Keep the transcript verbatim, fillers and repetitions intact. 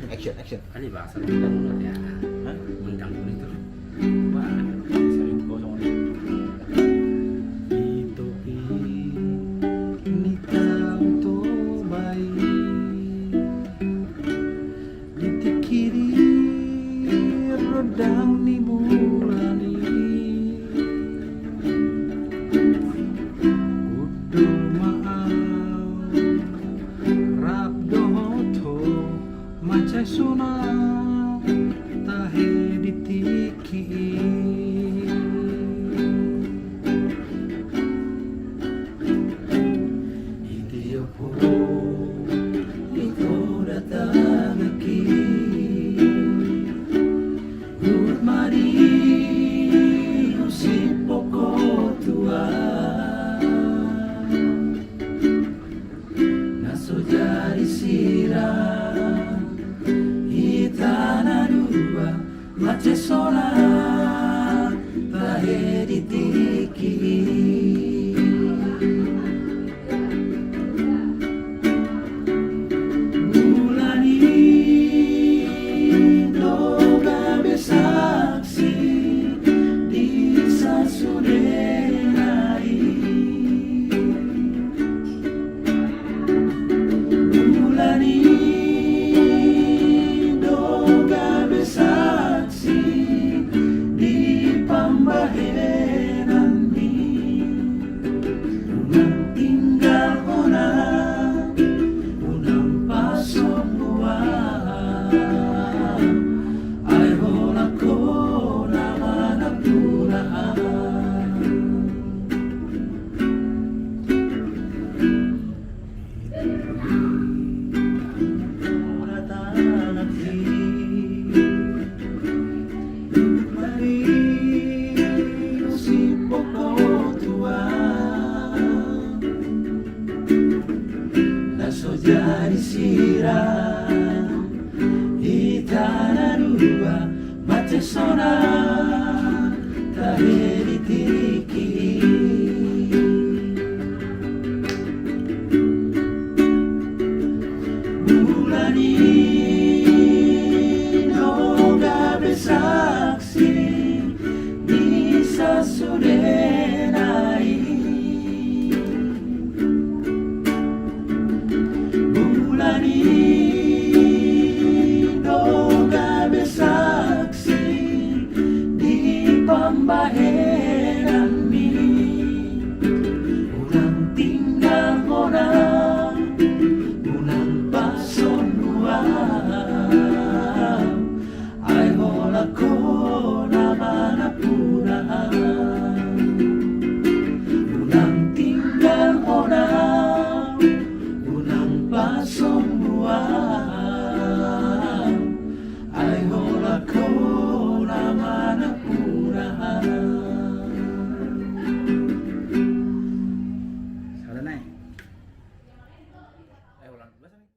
Action, action. Kan i bahasa mundang, ya. Hah? Mundang pun itu. Wah, sering kosong. Di topi ni Tao Toba i, di tingki i rondang ni Mulan i. Hundul ma au rap dohot ho, mansai sonang tahe di tingki i. Itiop ho, ito datang aki. Huhut ma dihusip ho, tua. Na so jadi sirang hita na dua, mansai sonang tahe di tingki i. Mulan i do gabe saksi di sasudena i. Mulan i do gabe saksi di pambahenanmi. Unang tinggalhon au, unang pasombu au, ai holan ho na manang tulang. Na so jadi sirang hita na dua, mansai sonang tahe di tingki i.